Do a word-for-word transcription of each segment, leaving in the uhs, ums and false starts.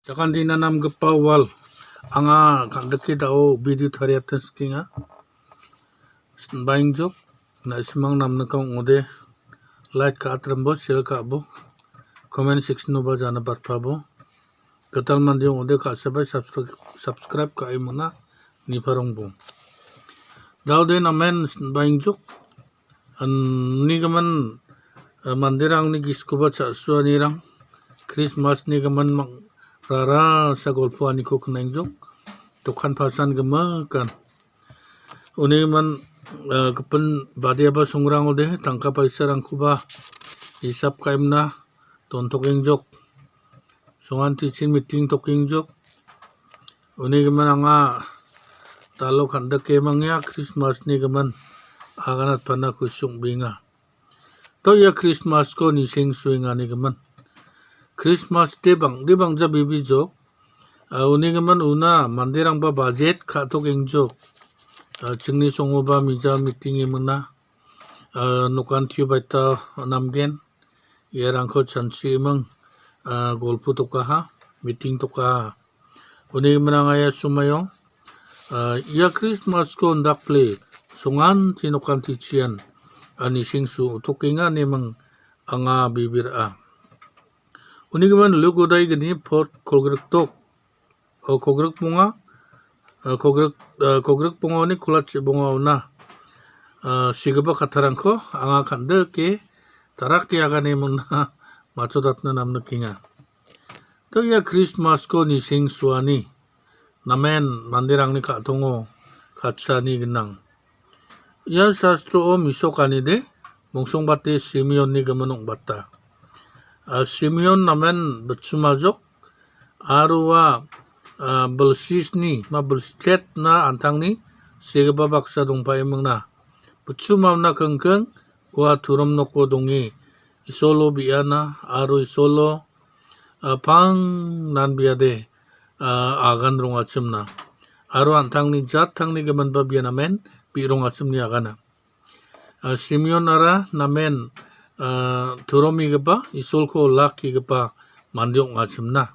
Jakandina namgipa wal, anga kal·dake da·o video tariatin sikenga. Baingjok, na·simang namnika ong·ode, like ka·atrimbo, share ka·abo, comment section-oba jana batpabo. Gital mande ong·ode ka·sabai subscri-, subscribe ka·e mona niparongbo. Da·ode namen baingjok, an-, nigimin, eh, manderangni giskoba cha·suanirang, Krismasni gimin mang-, rara sa golpoaniko knaengjok, dokan pasan gimikan. Uni man, eh, gipin badiaba songrangode tangka paisarangkoba hisap ka·emna dontokengjok. Songan tichin meeting tokengjok. Uni gimin anga da·o kal·dake mangea Krismasni gimin aganat pana kusung binga. To ia Krismasko niseng suengani gimin. Krismas de bang-, de bangja bibijok. Ah, uni gimin una manderangba bajet ka·tokengjok. Ah, chingni songoba mija meeting-e mingna. Ah, nokan tio baita namgen. Iarangko chanchieming, ah, golpo tokaha, meeting tokaha. Uni gimin anga ia sumaio, ah, ia Krismasko indakpile songan tinokan tichian, ah, niseng su·tokenga ineming anga bibir·a. Uni gimin Luk Udaigini pot kolgrikdok, o kogrikbonga, ah, kogrik, ah, kogrikbongaoni kolatchi bongaona, ah, sigipa kattarangko anga kal·dake tarake agane mingna matchodatna namnikenga. To ia Krismasko niseng suani namen manderangni ka·tongo katchani gnang. Ia sastro-o misokanide mongsongbate Simeonni gimin ong·bata. Ah, Simeon namen bitchumajok aro ua, ah, bilsisni, ma bilsitchetna an·tangni segipa baksa dongpaimingna. Bitchumamna kingking ua turom noko donge Isolo bi·ana aro Isolo, ah, pang nanbiade, ah, agan rongachimna. Aro an·tangni jattangni giminba bia namen bi·rongachimni agana. Ah, Simeonara namen, ah, turomigipa, Isolko olakkigipa mande ong·achimna.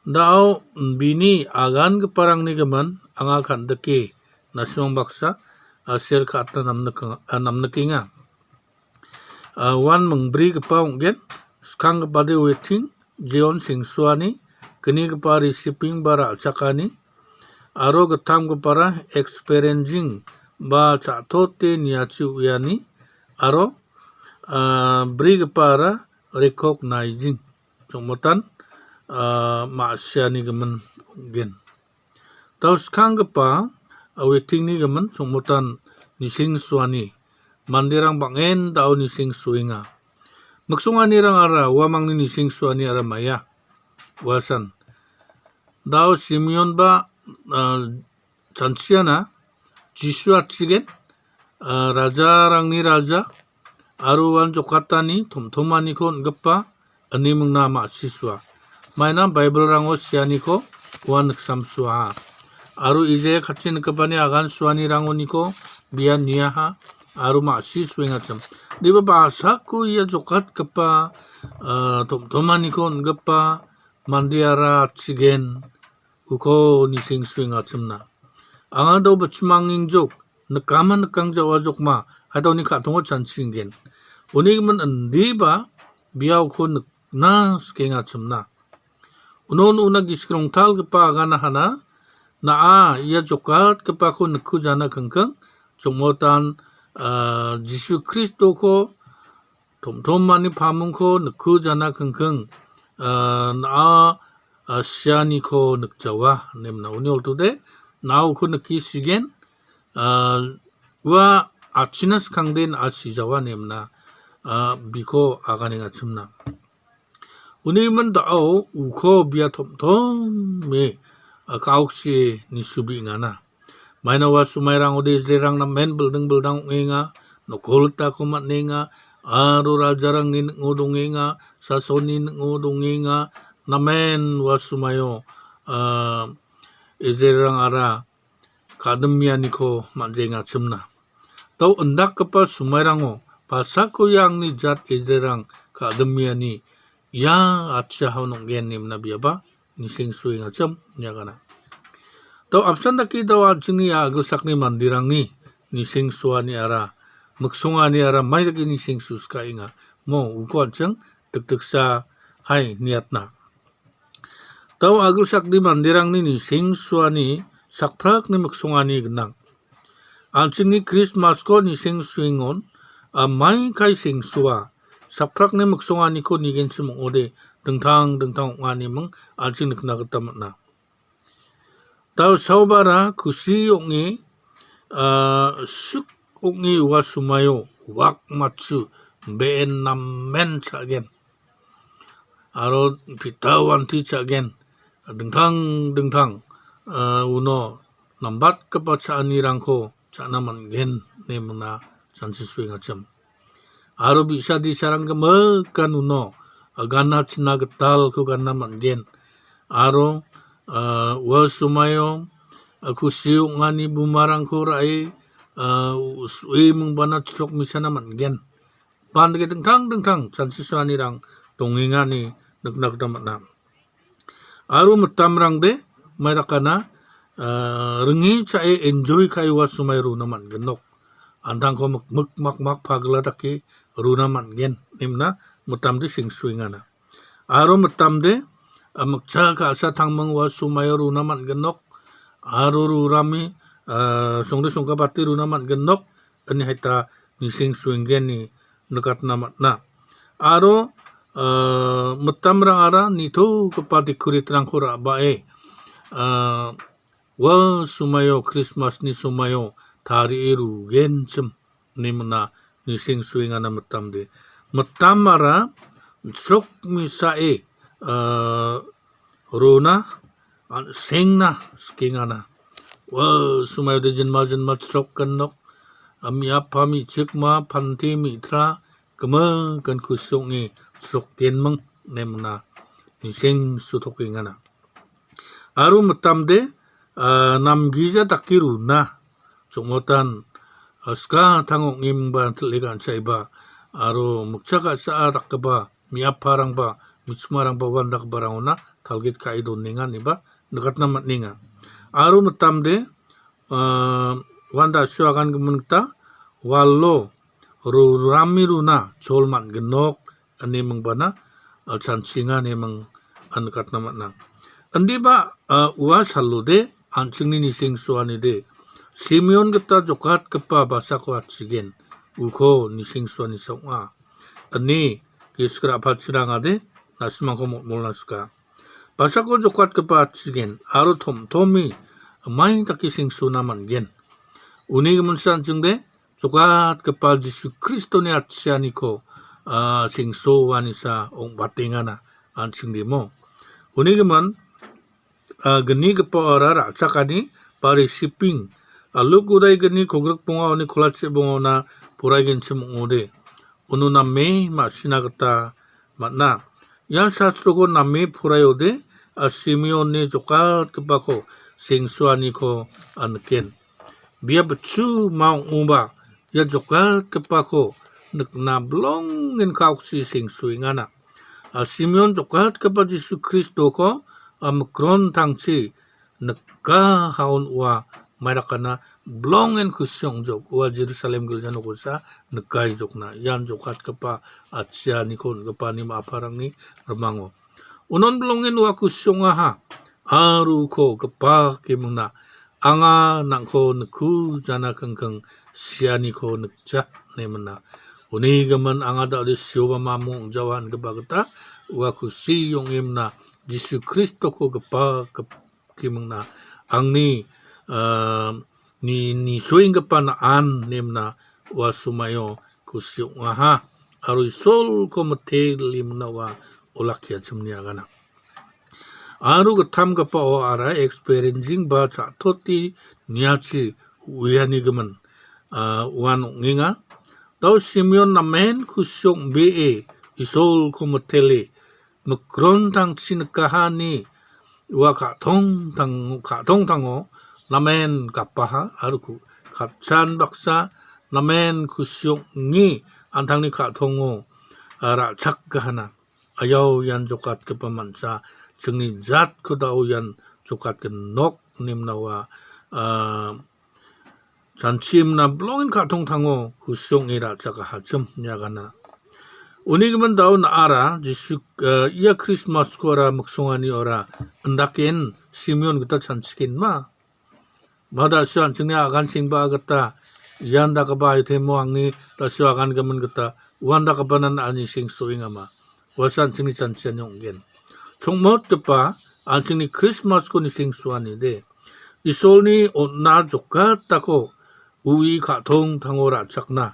Da·o bini agangiparangni gimin anga kal·dake na·simang baksa, ah, share ka·atna namnik-, ah, namnikenga. Ah, uan mingbrigipa ong·gen, skanggipade waiting, jeon sengsuani, gnigipa receiving ba ra·chakani, aro gittamgipara experiencing ba cha·tote niachi uiani, aro, ah, brigipara recognizing, jongmotan, ah, ma·siani gimin ong·gen. Dao skanggipa, ah, waiting-ni gimin jongmotan niseng suani manderang bang·en dao niseng suenga. Miksonganirangara uamangni niseng suaniara maia. Uasan. Dao Simeonba, ah, chanchiana Jisu atchigen, ah, rajarangni raja, aro uan jokatani tomtomaniko on·gipa, ine mingna ma·sisua. Maina Baibelrango sianiko uan niksamsuaha. Aro Isaiah katchi nikgipani agan suanirangoniko bia niaha, aro ma·sisuengachim. Diba basako ia jokatgipa, ah, tomtomaniko on·gipa mandeara atchigen uko niseng suengachimna. Anga dao bitchimangengjok, nikama nikangjaoa jokma, hadaoni ka·tongo chanchiengen. Uni gimin indiba biaoko nikna skengachimna. Uno una gisik rongtalgipa agana hana, na·a ia jokatgipako nikujana kingking, jongmotan, ah, Jisu Kristoko tomtomani pamungko nikujana kingking, ah, na·a, ah, sianiko nikjawa, nemna. Uni oltode, na·a uko nikisigen, ah, ua achina skangde na·a sijawa, nemna, ah, biko aganengachimna. Uni gimin dao uko bia tomtome, ah, ka·okchie nisubi ingana. Maina ua sumairangode Israelrang namen bilding bildang ong·enga, nokol litako man·enga, aro rajarangni ning·o dongenga, sasonni ning·o dongenga, namen ua sumaio, ah, Israelrangara ka·dimianiko man·jengachimna. Dao indakgipa sumairango, pasako ia angni jat Israelrang ka·dimiani ia atchiaha ong·gen nemna biaba niseng suengachim niagana. Dao apsan dake dao an·chingni ia agilsakni manderangni niseng suaniara, miksonganiara mai dake niseng suskaenga. Mo uko an·ching dikdiksa hai niatna. Dao agilsakni manderangni niseng suani sakprakni miksongani gnang. An·chingni Krismasko niseng suengon, a, mai kai seng sua, sakprakni miksonganiko nigenchim ong·ode, dingtang dingtang ong·animing an·ching nikna gita man·a. Dao saubara kusi ong·e, a, suk ong·e ua sumaio wak matchu be·en namen cha·gen. Aro pita wanti cha·gen. Dingtang dingtang, a, uno nambatgipa cha·anirangko cha·na man·gen ine mingna chanchi suengachim. Aro bi·sa disarang gimikan uno, a, gana china gitalko gana man·gen. Aro, a, ua sumaio, a, kusi ong·ani bumarangko ra·e, a, u-, su·e mingbana chrok misana man·gen. Bandake dingtang dingtang chanchi suanirang dongengani nikna gita man·a. Aro mitamrangde maidakana, a, ringe cha·e enjoy ka·e ua sumai runa man·gen nok. An·tangko mik-, mik mak mak pagla dake runa man·gen, nimna mitamde seng suengana. Aro mitamde, a, mikcha ka·sa tangming ua sumaio runa man·gen nok. Aro rurami, a, songde songka bate runa man·gen nok. Ini haita niseng suenggeni nikatna man·a. Aro, a, mitamrangara nitogipa decoraterangko ra·bae, a, ua sumaio, Krismasni sumaio tarie rugenchim ine mingna niseng suengana mitamde. Mitamara chrok misae, a, rona an·sengna skengana. Ua sumaode jinma jinma chrok gnok, a, mi·apa mi·chikma pante mi·tra gimikan kusi ong·e chrok genming ine mingna niseng sutokengana. Aro mitamde, a, namgija dake runa. Chongmotan, a, skatang ong·e mingba an·tile gan·chaiba. Aro mikcha ka·saa dakgipa mi·aparangba, mi·chikmarangba uan dakgiparangona talgit ka·e donenga ineba nikatna man·enga. Aro mitamde, a, uan da·sio agangimin gita walo ro-, rami runa chol man·ginok ine mingbana, a, chanchinga ine ming-, an nikatna man·a. Indiba, a, ua salode an·chingni niseng suanide Simeon gita jokatgipa basako atchigen uko niseng suanisa ong·a. Ine gisik ra·pachirangade na·simangko motmolna sika. Basako jokatgipa atchigen aro tomtomi mai dake seng suna man·gen. Uni giminsa an·chingde jokatgipa Jisu Kristoni atchianiko, a, seng soanisa ong·batengana an·chingdemo. Uni gimin, a, gnigipaora ra·chakani ba resiping, a, Luk udai gni kogrik bongaoni kolachi bongaona poraigenchim ong·ode. Uno name ma·sina gita man·a. Ia sastroko name poraiode, a, Simeonni jokatgipako seng suaniko, a, niken. Bia bitchu ma ong·oba ia jokatgipako nikna bilongen ka·oksi seng suengana. A, Simeon jokatgipa Jisu Kristoko, a, mikron tangchi nika haon ua maidakana bilongen kusi ong·jok ua Jerusalem gilja nokosa nikaijokna. Ian jokatgipa atchianiko on·gipani ma·aparangni rimango. Unon bilongen ua kusi ong·aha. Aro uko gipake mingna. Anga nang·ko niku jana kingking sianiko nikja ine mina. Uni gimin anga da·ode sioba mamo ong·jawa ingipa gita ua kusi ong·e mina. Jisu Kristoko gipa gip-, gipake mingna. Angni, ah, ni, ni soenggipa na-, an nemna ua sumaio kusi ong·aha. Aro Isolko mite limna ua olakkiachimni agana. Aro gittamgipao ara experiencing ba cha·toti niachi uianigimin, ah, uan ong·enga. Dao Simeon namen kusi ong·bee Isolko mitele mikron tangchi nikahani ua ka·tongtang-, ka·tongtango namen gapaha aro ku-, katchan baksa namen kusi ong·e an·tangni ka·tongo, ah, ra·chakgahana. Ayau ian jokatgipa mancha chingni jatko da·o ian jokatgimin nok ine mingna ua, ah, chanchimna bilongen ka·tongtango kusi ong·e ra·chakahachim ine agana. Uni gimin da·o na·ara Jisu, ah, ia Krismasko ora miksongani ora indaken Simeon gita chanchikenma. Ma da·sio an·chingni agan sengba gita ian dakgipa aitemo angni da·sio agan gimin gita uan dakgipanan ani sengsoengama. Uasan an·chingni chanchiani ong·gen. Chongmotgipa an·chingni Krismasko nisengsoanide. Isolni on·a jokatako ui ka·tongtango ra·chakna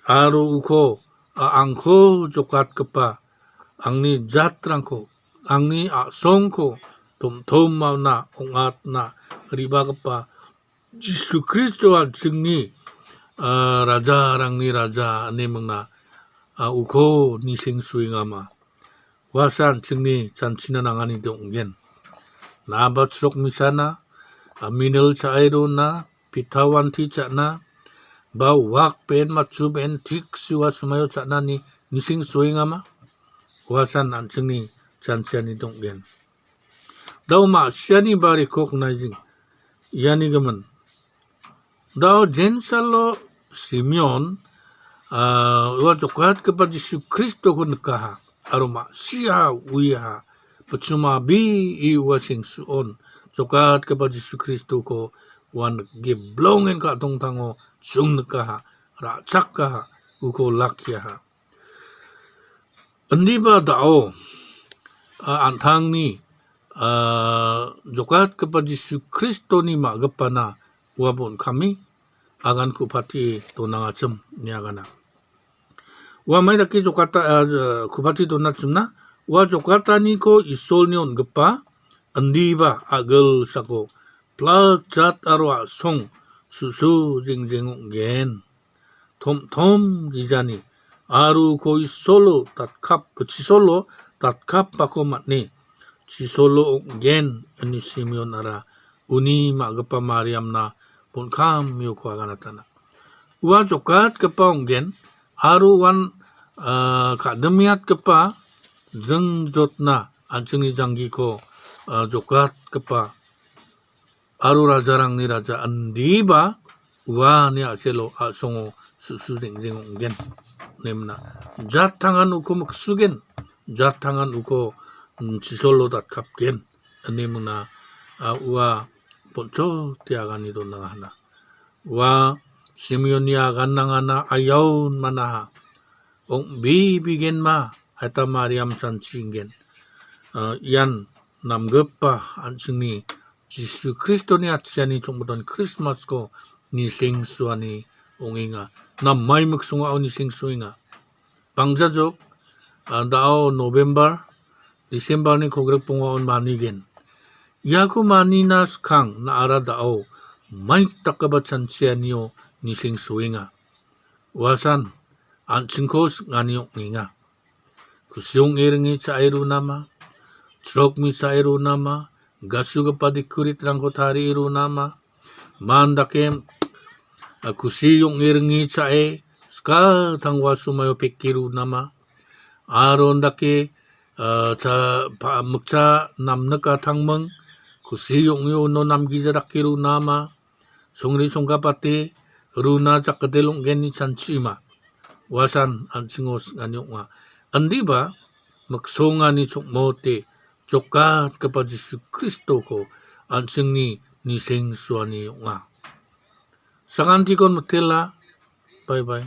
aro uko a-, angko jokatgipa angni jatrangko, angni a·songko tom-tomana ong·atna re·bagipa Jisu Kristo an·chingni, ah, rajarangni raja ine mingna, ah, uko nisengsoengama. Uasan an·chingni chanchina nanganide ong·gen. Naba chrok misana, ah, minil cha·e rona, pita wanti cha·na, ba wak pen matchu pen tiksiwa sumaio cha·nani nisengsoengama. Uasan an·chingni chanchianide ong·gen. Da·o ma·siani bariko knaijing. Iani gimin. Da·o jensalo Simeon, ah, ua jokatgipa Jisu Kristoko nikaha aro ma·sia uiaha. Pachuma bi i ua sengsuon jokatgipa Jisu Kristoko uan giblongen ka·tongtango chungnikaha, ra·chakaha, uko lakiaha. Indiba da·o, a, an·tangni, a, jokatgipa Jisu Kristoni ma·gipana ua bon·kame agan ku·pate donangachim ine agana. Ua mai dake jokata, a, ku·pate donachimna, ua jokataniko Isolni on·gipa indiba a·gilsako plak jat aro a·song su·su jengjeng ong·gen. Tom-tom gijani aro uko Isolo datkap-, chisolo datkapako man·e chisolo ong·gen, ine Simeonara uni ma·gipa Mariamna bon·kameko aganatana. Ua jokatgipa ong·gen aro uan, ah, ka·dimiatgipa jringjotna an·chingni janggiko, ah, jokatgipa aro rajarangni raja indiba uani a·selo a·songo su·su jengjeng ong·gen, ine mina. Jattangan uko miksugen, jattangan uko, mm, chisolo datkapgen, ine mina, a, ua poncho tiagani donangahana. Ua Simeonni agan nangana ayaun manaha. Ong·bibigenma, aita Mariam chanchiingen. Ah, ian namgipa an·chingni Jisu Kristoni atchiani chongmotan Krismasko nisengsuani ong·enga. Namai miksongao nisengsoenga. Bangjajok, ah, da·o November, Decemberni kogrikbongaon manigen. Iako manina skang na·ara da·o maik dakgipa chanchianio nisengsoenga. Uasan an·chingko sing·ani ong·enga. Kusi ong·e ringe cha·e runama, chrok misa·e runama, gasugipa decoraterangko tarie runama, man dake, a, kusi ong·e ringe cha·e, ska tangwa sumaio peke runama, aro dake, a, cha-, pa-, mikcha namnika tangming, kusi ong·e uno namgija dake runama, songri songkapate runa jakdel ong·geni chanchima. Uasan an·chingo sing·ani ong·a. Indiba miksongani chongmote jokatgipa Jisu Kristoko an·chingni nisengsuani ong·a. Sakantikon mitela. Bye bye.